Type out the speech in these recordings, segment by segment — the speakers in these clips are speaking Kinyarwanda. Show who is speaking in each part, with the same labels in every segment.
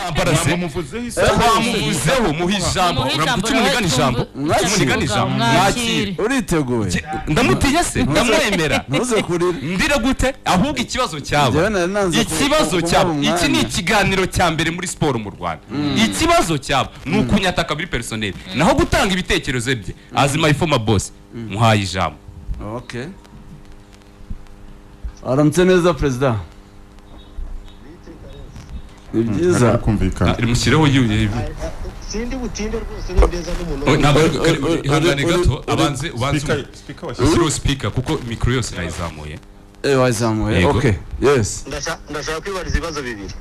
Speaker 1: Ambaraze.
Speaker 2: Mwamuvuzeho isaha.
Speaker 1: Twamuvuzeho, muha ijambo.
Speaker 3: Muhe ijambo.
Speaker 1: Kuki munigana ijambo? Kuki munigana ijambo?
Speaker 3: Mwakire.
Speaker 1: Mwakire.
Speaker 4: Uriteguye?
Speaker 1: Ndamutinya se? Ndamwemera.
Speaker 4: Ntuze kurira.
Speaker 1: Ndira gute? Ahubwo ikibazo cyaba
Speaker 4: Njyewe nari nanze
Speaker 1: ikibazo
Speaker 4: kumuha
Speaker 1: cyaba
Speaker 4: umwanya.
Speaker 1: iki ni ikiganiro cya mbere muri siporo mu Rwanda. Ikibazo cyaba ni ukunyataka muri personnel, naho gutanga ibitekerezo bye, as my former boss, muhaye ijambo.
Speaker 4: Okay, aramutse neza, perezida, ni byiza.
Speaker 2: Kumvikana.
Speaker 1: Mushyireho
Speaker 5: Sindi butinde rwose, nindeza n'umunota.
Speaker 1: Ntabwo ihangane gato, abanze ubanze
Speaker 2: Speaker, speaker washyize.
Speaker 1: ushyireho speaker kuko mikoro yose nayizamuye.
Speaker 4: Eh, wazamuye.
Speaker 1: Yego.
Speaker 4: Okay, yes.
Speaker 5: Ndashaka kwibariza ibibazo bibiri.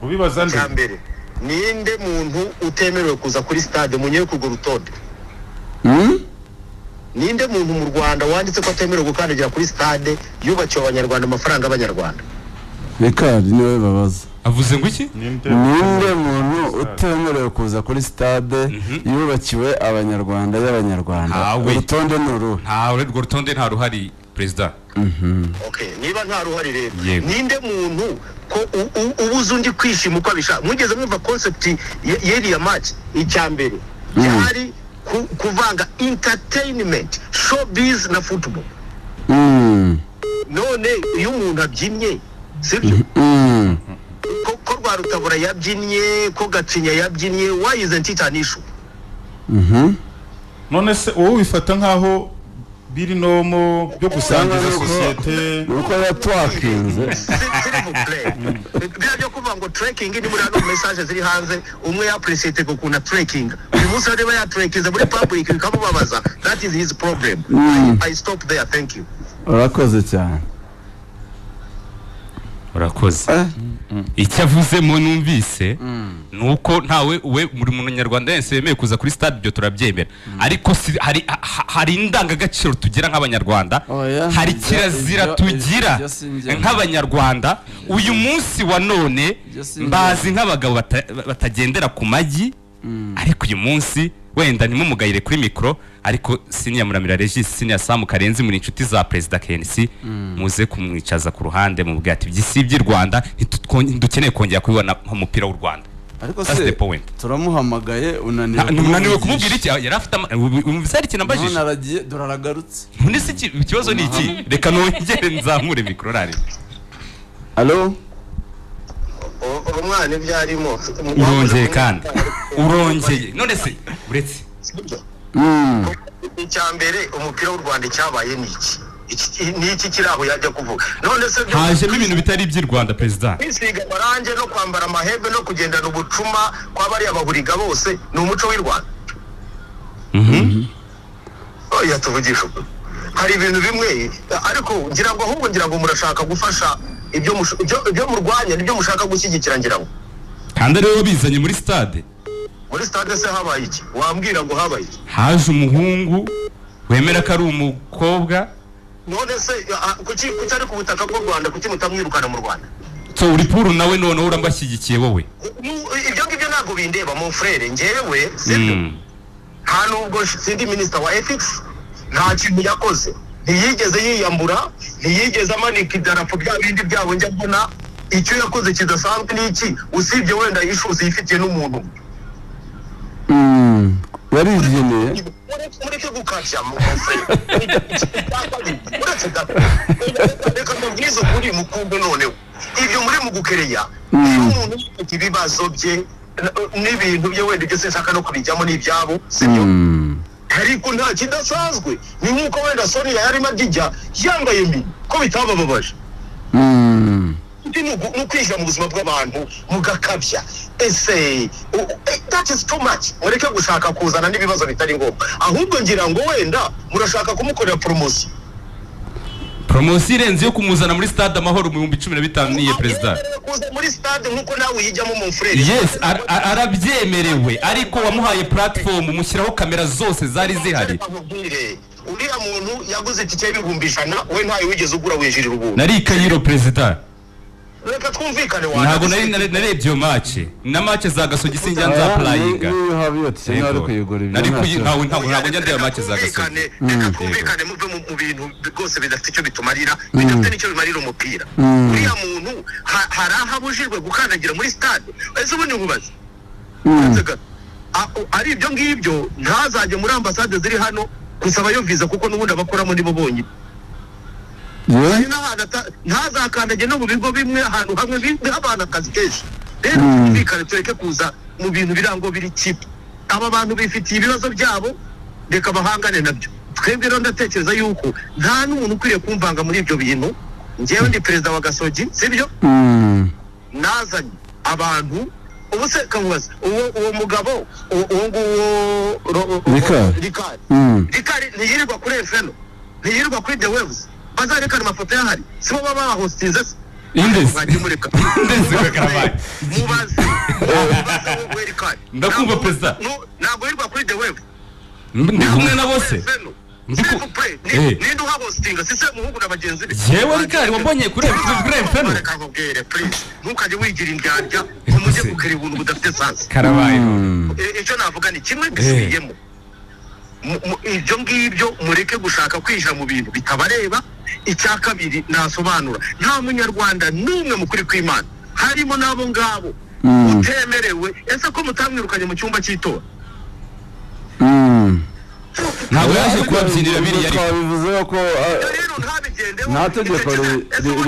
Speaker 2: Ubibaza nde?
Speaker 5: Icya mbere, ninde muntu utemerewe kuza kuri stade? Munyewe urwo rutonde. Ninde muntu mu Rwanda wanditse ko atemerewe gukandagira kuri stade yubakiwe Abanyarwanda, amafaranga y'Abanyarwanda?
Speaker 4: Rikari niwe babaza.
Speaker 1: Avuze ngo iki?
Speaker 2: Ninde?
Speaker 4: Ninde muntu utemerewe kuza kuri stade yubakiwe Abanyarwanda, y'Abanyarwanda?
Speaker 1: Ntawe.
Speaker 4: Urutonde ni uruhe?
Speaker 1: Nta, urwo rutonde nta ruhari, perezida.
Speaker 5: Okay, niba nta ruhari rero,
Speaker 1: Yego.
Speaker 5: ninde muntu ko ubuza undi kwishima uko abishaka? Mwigeze mwumva concept y'iriya match? Icya mbere cyari kuvanga entertainment, showbiz na football. None iyo umuntu abyinnye, sibyo? Ko Rwarutabura yabyinnye, ko Gacinya yabyinnye, why isn't it an issue?
Speaker 2: None se wowe wifata nk'aho biri nomo byo gusangiza sosiyete?
Speaker 4: Ni uko yatwakinze.
Speaker 5: S'il vous plaît, biriya byo kuvuga ngo twerking ni muri hano, message ziri hanze, umwe yaappreciate ukuntu twerking uyu munsi, niba yatwerkinze muri public bikamubabaza, that is his problem. I stop there, thank you.
Speaker 4: Urakoze cyane.
Speaker 1: Urakoze. Icyo avuzemo numvise ni uko ntawe we buri munyarwanda wese yemewe kuza kuri stade, ibyo turabyemera, ariko hari indangagaciro tugira nk'Abanyarwanda.
Speaker 4: Oya,
Speaker 1: hari kirazira tugira
Speaker 4: ibyo sinjye.
Speaker 1: nk'Abanyarwanda. Uyu munsi wa none
Speaker 4: Ibyo sinjye.
Speaker 1: mbazi nk'abagabo batagendera ku magi, ariko uyu munsi wenda ntimumugayire kuri mikoro, ariko siniya Muramira Regis, siniya Samu Karenzi, muri inshuti za perezida KNC, muze kumwicaza ku ruhande mubwira ati "Ibyo by'i Rwanda ntidukeneye kongera kubibona nk'umupira w'u Rwanda."
Speaker 4: Ariko
Speaker 1: That's
Speaker 4: se
Speaker 1: the point.
Speaker 4: turamuhamagaye, unaniwe
Speaker 1: Unaniwe kumubwira iki? Yari afite wumvise hari ikintu ambajije?
Speaker 4: None aragiye, dore aragarutse.
Speaker 1: None se ikibazo ni iki? Reka nongere nzamure mikoro rari.
Speaker 4: Alo?
Speaker 5: Umwana ibyo arimo.
Speaker 1: Urongeye kandi, urongeye. None se uretse
Speaker 5: Icya mbere, umupira w'u Rwanda icyabaye ni iki? Ni iki kiri aho yajya kuvuga? None se
Speaker 1: Hajemo ibintu bitari iby'i Rwanda, perezida.
Speaker 5: Kwisiga amarange no kwambara amahembe no kugendana ubucuma kwa bariya bahuriga bose ni umuco w'i Rwanda? Oya, tuvugisha ukuri, hari ibintu bimwe, ariko ngira ngo ahubwo ngira ngo murashaka gufasha ibyo murwanya nibyo mushaka gushyigikira, ngira ngo.
Speaker 1: Kandi ariwe wabizanye muri stade.
Speaker 5: Muri stade se habaye iki? Wambwira ngo habaye iki?
Speaker 1: Haje umuhungu wemera ko ari umukobwa.
Speaker 5: None se kuki ari ku butaka bw'u Rwanda? Kuki mutamwirukana mu Rwanda?
Speaker 1: So uri pour nawe, noneho urambashyigikiye wowe?
Speaker 5: Ibyo ngibyo ntabwo bindeba, mon frère. Njyewe sibyo, nta nubwo sindi minisita wa ethics. Nta kintu yakoze, ntiyigeze yiyambura, ntiyigeze amanika idarapo, bya bindi byabo njya mbona. Icyo yakoze kidasanzwe ni iki, usibye wenda issues yifitiye n'umuntu?
Speaker 4: Yaribyiniye.
Speaker 5: Mureke gukabya, mon frère. Uretse gato, reka mbabwize ukuri mukumve. Noneho ibyo muri mu gukereya, iyo umuntu ufite ibibazo bye n'ibintu bye, wenda ibyo sinshaka no kubijyamo, n'ibyabo, sibyo? Ariko nta kidasanzwe, ni nk'uko wenda Sonia yarimo abyijya yambaye mbi ko bitabababaje. Ni ukwinjira mu buzima bw'abantu mugakabya. Ese that is too much. Mureke gushaka kuzana n'ibibazo bitari ngombwa. Ahubwo ngira ngo wenda murashaka kumukorera poromosiyo.
Speaker 1: Poromosiyo irenze yo kumuzana muri stade Amahoro mu 15,000 niye, perezida?
Speaker 5: Yemerewe kuza muri stade nk'uko nawe uyijyamo, mon frère.
Speaker 1: Yes, arabyemerewe, ariko wamuhaye platform, mushyiraho kamera zose zari zihari.
Speaker 5: Nkubwire, uriya muntu yaguze itike y'100,000, we ntayo wigeze ugura, winjirira ubuntu.
Speaker 1: Nari i Kayiro, perezida.
Speaker 5: Reka twumvikane wa.
Speaker 1: Ntabwo nari narebye iyo match na match za Gasogi, sinjya nzapurayinga.
Speaker 4: Niyo haba iyo tike ntari kuyigura, ibyo
Speaker 1: Nari kuyi
Speaker 4: ntacyo.
Speaker 1: ntabwo njya ndeba match za Gasogi.
Speaker 5: Reka twumvikane, muve mu bintu rwose bidafite icyo bitumarira, bidafite n'icyo bimarira umupira. Uriya muntu hari aho abujijwe gukandagira muri stade? Ese ubundi nkubaze, uretse gato, ari ibyo ngibyo, ntazajye muri ambasade ziri hano gusabayo viza, kuko n'ubundi abakoramo nibo bonyine.
Speaker 4: Ye?
Speaker 5: Hari n'ahantu ntazakandage no mu bigo bimwe, ahantu hamwe biha abantu akazi kenshi. Rero twumvikane, tureke kuza mu bintu birango biri kipe. Aba bantu bifitiye ibibazo byabo, reka bahangane nabyo. Twebwe rero ndatekereza yuko nta n'umuntu ukwiriye kumvanga muri ibyo bintu. Njyewe ndi perezida wa Gasogi, sibyo? Nazanye abantu. Ubu se kamubaza, uwo mugabo, uwo nguwo
Speaker 4: Ricard.
Speaker 5: Ricard. Ricard ntiyirirwa kuri efeno, ntiyirirwa kuri The Waves? Bazarekana amafoto yahari, sibo baba bahostinze se?
Speaker 1: Indezi.
Speaker 5: Mwajye mureka.
Speaker 1: Indezi we karabaye.
Speaker 5: Mubaze, mubaze wowe Ricard.
Speaker 1: Ndakumva, Perezida.
Speaker 5: Ntabwo yirirwa kuri The Waves?
Speaker 1: Ndi kumwe na bose.
Speaker 5: Ninde uhahostinga? Si se muhungu na bagenzi be?
Speaker 1: Jewe Ricard wambonye kuri Efeno.
Speaker 5: Reka nkubwire, please, ntukajye wigira indyarya ngo mujye gukora ibintu budafite sansi.
Speaker 1: Karabaye.
Speaker 5: Icyo navuga ni kimwe, mbisubiyemo. Ibyo ngibyo mureke gushaka kwinjira mu bintu bitabareba. Icya kabiri nasobanura, nta munyarwanda n'umwe, mu kuri kw'Imana, harimo n'abo ngabo, utemerewe. Ese ko mutamwirukanye mu cyumba cy'itora?
Speaker 1: Ntabwo yaje kubabyinira biriya ariko.
Speaker 4: Twabivuzeho ko
Speaker 5: Ibyo rero ntabigendeho.
Speaker 4: nta tegeko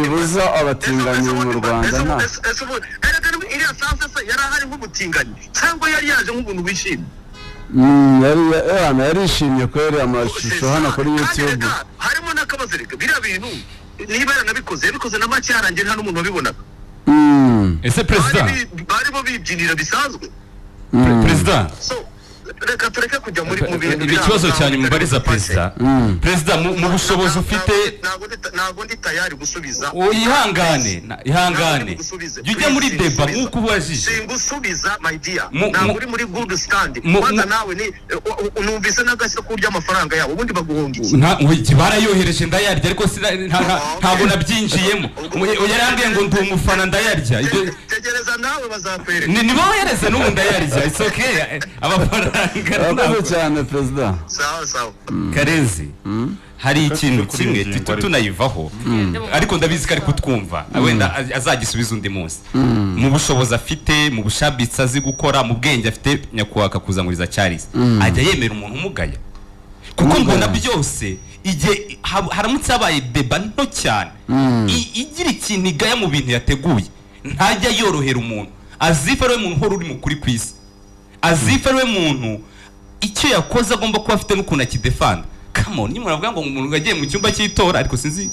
Speaker 4: ribuza abatinganyi mu Rwanda, nta.
Speaker 5: Ese ubu erega iriya sanse se yari ahari nk'umutinganyi cyangwa yari yaje nk'umuntu wishimye?
Speaker 4: Yari yarishimye kweri, amashusho hano kuri
Speaker 5: Kandi
Speaker 4: YouTube.
Speaker 5: reka, harimo n'akabazo. Reka biriya bintu niba yaranabikoze, yabikoze na make yarangiye, nta n'umuntu wabibonaga.
Speaker 1: Ese perezida,
Speaker 5: Barimo bibyinira bisanzwe.
Speaker 1: Perezida,
Speaker 5: So reka tureke kujya muri mu bintu
Speaker 1: ibi ikibazo cya nyuma mbariza perezida. Perezida, mu bushobozi ufite,
Speaker 5: Ntabwo ndi tayari gusubiza.
Speaker 1: Ihangane, ihangane,
Speaker 5: Ngusubize.
Speaker 1: jya ujya muri
Speaker 5: Please,
Speaker 1: deba
Speaker 5: singusubiza.
Speaker 1: nk'uko ubajije.
Speaker 5: Singusubiza, my dear. Ntabwo uri muri good stand. Kwanza nawe ni numvise n'agashya kurya amafaranga yabo, ubundi baguhonga iki?
Speaker 1: Barayohereje ndayarya, ariko ntabwo nabyinjiyemo. Yarambwiye ngo ndi umufana ndayarya.
Speaker 5: Tegereza nawe bazakwereka.
Speaker 1: Nibohereze n'ubu ndayarya, it's okay, amafaranga
Speaker 4: Urakoze
Speaker 1: ntabwo.
Speaker 4: cyane, perezida.
Speaker 5: Sawa sawa.
Speaker 1: Karezi, hari ikintu
Speaker 2: Kuri iyi
Speaker 1: kimwe
Speaker 2: ngingo ariko.
Speaker 1: tunayivaho, ariko ndabizi ko ari kutwumva, wenda azagisubiza undi munsi. Mu bushobozi afite, mu bushabitsi azi gukora, mu bwenge afite, nyakubahwa Kakuzanguriza Charles, ajya yemera umuntu umugaya? Kuko mbona byose igihe haramutse habaye débat nto cyane igira ikintu igaya mu bintu yateguye, ntajya yorohera umuntu. Azifa ariwe muntu uhora uri mu kuri ku isi, azifa ariwe muntu icyo yakoze agomba kuba afite n'ukuntu akidefanda. Come on, nyine uravuga ngo umuntu yagiye mu cyumba cy'itora, ariko sinzi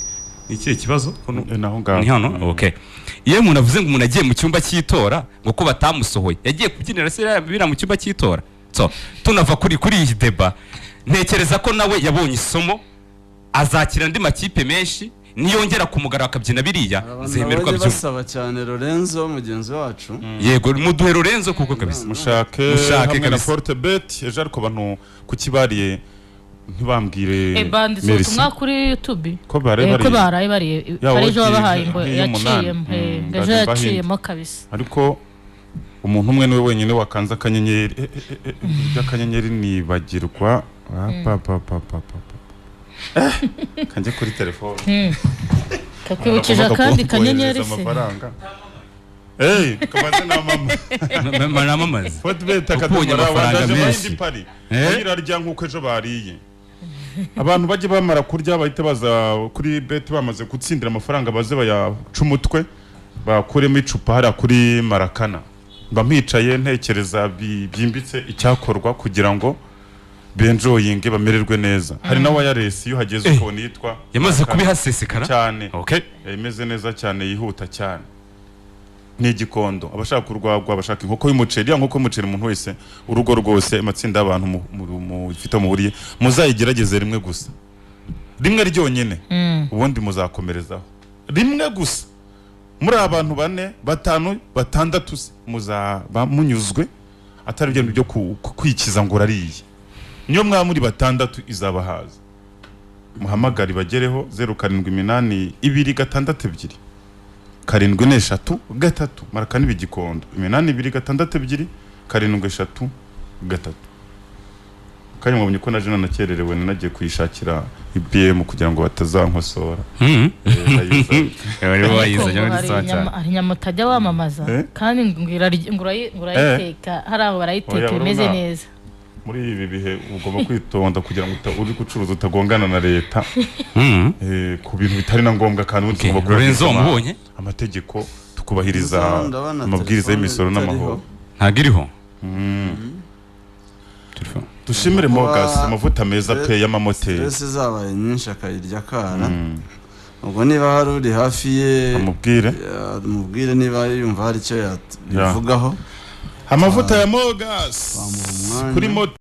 Speaker 1: ni ikihe kibazo.
Speaker 2: Naho ngaho.
Speaker 1: Ni hano, okay. Iyo umuntu avuze ngo umuntu agiye mu cyumba cy'itora, ngo ko batamusohoye, yagiye kubyinira se biriya mu cyumba cy'itora? So tunava kuri iyi débat, ntekereza ko nawe yabonye isomo, azakira andi makipe menshi. Niyongera kumugara akabyina biriya,
Speaker 4: Abantu
Speaker 1: zemerwa
Speaker 4: bajya
Speaker 1: byumva.
Speaker 4: basaba cyane Lorenzo mugenzi wacu.
Speaker 1: Yego, muduhe Lorenzo kuko kabisa.
Speaker 2: Mushake,
Speaker 1: Mushake
Speaker 2: hamwe na
Speaker 1: kabisa.
Speaker 2: Forte Bet ejo. Ariko abantu kuki bariye ntibambwire?
Speaker 3: Eh, banditse
Speaker 2: Merci.
Speaker 3: ubutumwa kuri YouTube.
Speaker 2: Ko baraye
Speaker 3: Ko
Speaker 2: bariye.
Speaker 3: baraye bariye.
Speaker 2: Ya,
Speaker 3: Hari ejo
Speaker 2: wagiye
Speaker 3: wabahaye ngo
Speaker 2: nk'iy'umunani.
Speaker 3: yaciyemo, ngo ejo
Speaker 2: ndaje
Speaker 3: yaciyemo kabisa.
Speaker 2: Ariko umuntu umwe niwe wenyine wakanze akanyenyeri, iby'akanyenyeri nibagirwa. Ah, pa pa pa pa pa pa. Kanjye kuri telefone.
Speaker 3: Kakwibukije
Speaker 2: Bagomba
Speaker 3: akandi
Speaker 2: kohereza
Speaker 3: kanyenyeri se?
Speaker 2: amafaranga. Hey, kamaze na mama.
Speaker 1: Namamaze.
Speaker 2: Fortebet
Speaker 1: Ukubonye
Speaker 2: akadomora
Speaker 1: amafaranga
Speaker 2: wandaje
Speaker 1: menshi.
Speaker 2: mayindi pari.
Speaker 1: Eh?
Speaker 2: Irarya nk'uko ejo bariye. Abantu bajye bamara kurya bahite baza kuri bet, bamaze gutsindira amafaranga baze bayaca umutwe, bakuremo icupa hariya kuri Marakana. Mba mpicaye ntekereza byimbitse icyakorwa kugira ngo benjoyinge, bamererwe neza. Hari na wireless iyo uhageze
Speaker 1: Eh.
Speaker 2: ukabona yitwa
Speaker 1: Yamaze
Speaker 2: Marakana.
Speaker 1: kubihasesekara.
Speaker 2: Cyane.
Speaker 1: Okay.
Speaker 2: Imeze neza cyane, yihuta cyane, ni igikondo. Abashaka urwagwa, abashaka inkoko y'umuceri, ya nkoko y'umuceri, umuntu wese, urugo rwose, amatsinda y'abantu mufite muhuriye, muzayigerageze rimwe gusa, rimwe ryonyine, ubundi muzakomerezaho. Rimwe gusa muri abantu bane, batanu, batandatu se, muzaba munyuzwe, atari ibyo bintu byo kwikiza ngo urariye. Niyo mwaba muri batandatu izabahaza. Muhamagare bagereho 0782 662 7 3 3. Marakani Bigikondo, 82 6 2 7 3 3. Kanya mwabonye ko naje nanakererewe, nanagiye kuyishakira IBM kugira ngo batazankosora. Ndayizanye.
Speaker 1: Wari wayizanye
Speaker 3: Ariko ngo
Speaker 1: muri
Speaker 3: hari
Speaker 1: sawa cyane.
Speaker 3: hari inyama utajya wamamaza
Speaker 2: Eh?
Speaker 3: kandi ngo urayiteka, hari aho barayiteka
Speaker 2: Oya,
Speaker 3: imeze
Speaker 2: urabona-
Speaker 3: neza.
Speaker 2: Muri ibi bihe ugomba kwitonda kugira ngo uri gucuruza utagongana na leta ku bintu bitari na ngombwa, kandi ubundi
Speaker 1: Okay,
Speaker 2: tugomba
Speaker 1: Lorenzo
Speaker 2: kubahiriza
Speaker 1: wamubonye?
Speaker 2: amategeko, tukubahiriza
Speaker 4: Ndabona
Speaker 2: amabwiriza
Speaker 4: telefone
Speaker 2: y'imisoro
Speaker 4: itariho.
Speaker 2: n'amahoro.
Speaker 1: Ntabwo iriho. Telefone.
Speaker 2: Dushimire
Speaker 4: Kuba-
Speaker 2: Mogas, amavuta meza pe y'amamoteri.
Speaker 4: Stress zabaye nyinshi akayirya akara. Ubwo niba hari uri hafi ye,
Speaker 2: amubwire,
Speaker 4: amubwire niba yumva hari icyo yabivugaho.
Speaker 2: Amavuta ya Mogas
Speaker 4: Bamuha umwanya.
Speaker 2: kuri moto.